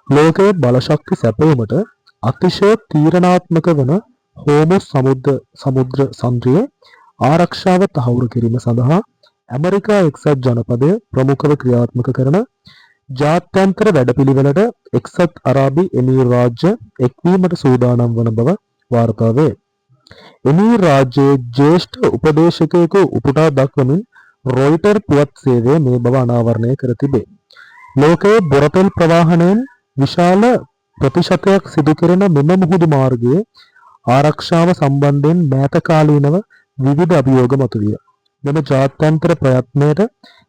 ලෝකයේ බලශක්ති සැපයීමට අතිශය තීරණාත්මක වන හෝමුස් සමුද්‍ර සමුද්‍ර සන්ධියේ ආරක්ෂාව තහවුරු කිරීම සඳහා ඇමරිකා එක්සත් ජනපදය ප්‍රමුඛව ක්‍රියාත්මක කරන ජාත්‍යන්තර වැඩපිළිවෙලට එක්සත් අරාබි එමීර් රාජ්‍ය එක්වීමට සූදානම් වන බව වාර්තා වේ. එමීර් රාජ්‍යයේ ජ්‍යෙෂ්ඨ උපදේශකයෙකු උපුටා දක්වමින් රොයිටර් පුවත් සේවය මේ බව අනාවරණය කර තිබේ. ලෝකයේ බොරතෙල් ප්‍රවාහනයෙන් විශාල ප්‍රතිශතයක් සිදු කෙරෙන මෙම මුහුදු මාර්ගයේ ආරක්ෂාව සම්බන්ධයෙන් මෑත කාලීනව විවිධ අභියෝග මතුවිය. මෙම ජාත්‍යන්තර ප්‍රයත්නයට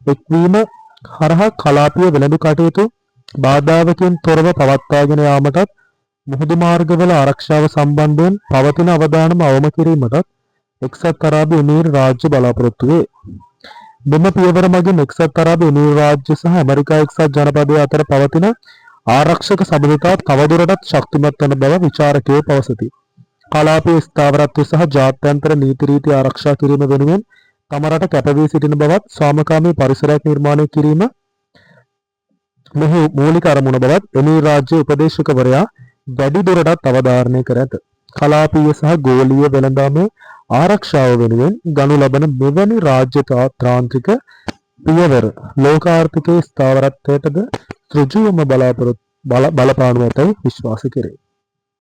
එක්වීම හරහා කලාපීය වෙළඳ කටයුතු බාධාවකින් තොරව පවත්වාගෙන යාමටත්, මුහුදු මාර්ගවල ආරක්ෂාව සම්බන්ධයෙන් පවතින අවදානම අවම කිරීමටත් එක්සත් අරාබි එමීර් රාජ්‍ය බලාපොරොත්තු වේ. මෙම පියවර මගින් එක්සත් අරාබි එමීර් රාජ්‍ය සහ ඇමරිකා එක්සත් ජනපදය අතර පවතින ආරක්ෂක සබඳතා තවදුරටත් ශක්තිමත් වන බව විචාරකයෝ පවසති. කලාපීය ස්ථාවරත්වය සහ ජාත්‍යන්තර නීති රීති ආරක්ෂා කිරීම වෙනුවෙන් තම රට කැපවී සිටින බවත්, සාමකාමී පරිසරයක් නිර්මාණය කිරීම මෙහි මූලික අරමුණ බවත් එමීර් රාජ්‍ය උපදේශකවරයා වැඩි දුරටත් අවධාරණය කර ඇත. කලාපීය සහ ගෝලීය වෙළඳාමේ ආරක්ෂාව වෙනුවෙන් ගනු ලබන මෙවැනි රාජ්‍ය තාන්ත්‍රික පියවර ලෝකාර්ථිකයේ ස්ථාවරත්වයටද ඍජුවම බලාපොරොත්තු බලපානු ඇතැයි විශ්වාස කෙරේ.